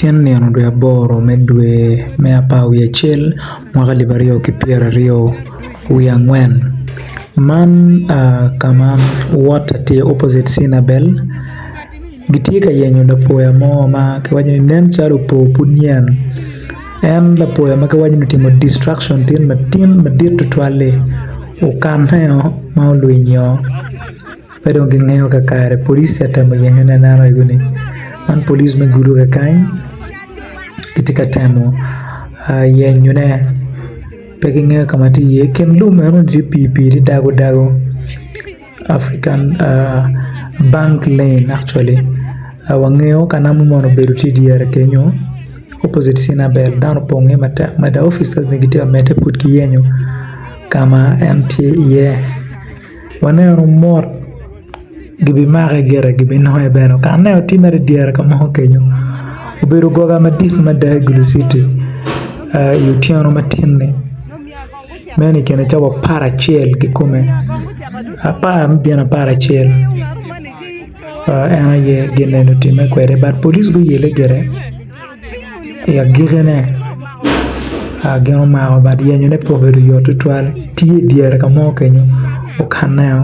Tin nino dwe aboro me dwe me apar wiye acel mwaka alip aryo ki pyeraryo wiye angwen man ka ma water tye opposite cinabel gitye ka yenyo lapoya mo ma kiwaco ni nen calo opo pud nyen en lapoya ma kiwaco ni otimo distruction tye madit tutwal-li okaneo ma olwinyo. Pe dong gingeyo kakare police tye ka temo yenyone aneno egoni man police me gudo kakany gitye ka temo yenyone pe gingeyo ka ma tye iye i kin lum enoni tye pii pii tye dago dago African bank lane actually wangeyo ka namba mono obedo tye idyere kenyo opposite cinabel dano opong iye matek mada officers bene gitye ka medde pud ki yenyo ka ma en tye iye. Waneno mot gibimake gire gibinonge bene okanne tye mere idyere ka mo kenyo obedo goga madit mada i gulu citi i otyeno matin-ni meno i kine cawa aparacel kikome apar me bino aparacel en aye gin eni otimme kwede but police guyelle gire. I agikkine, gin omako but yenyone pe obedo yot tutwal tye i dyere ka mo kenyo okaneo.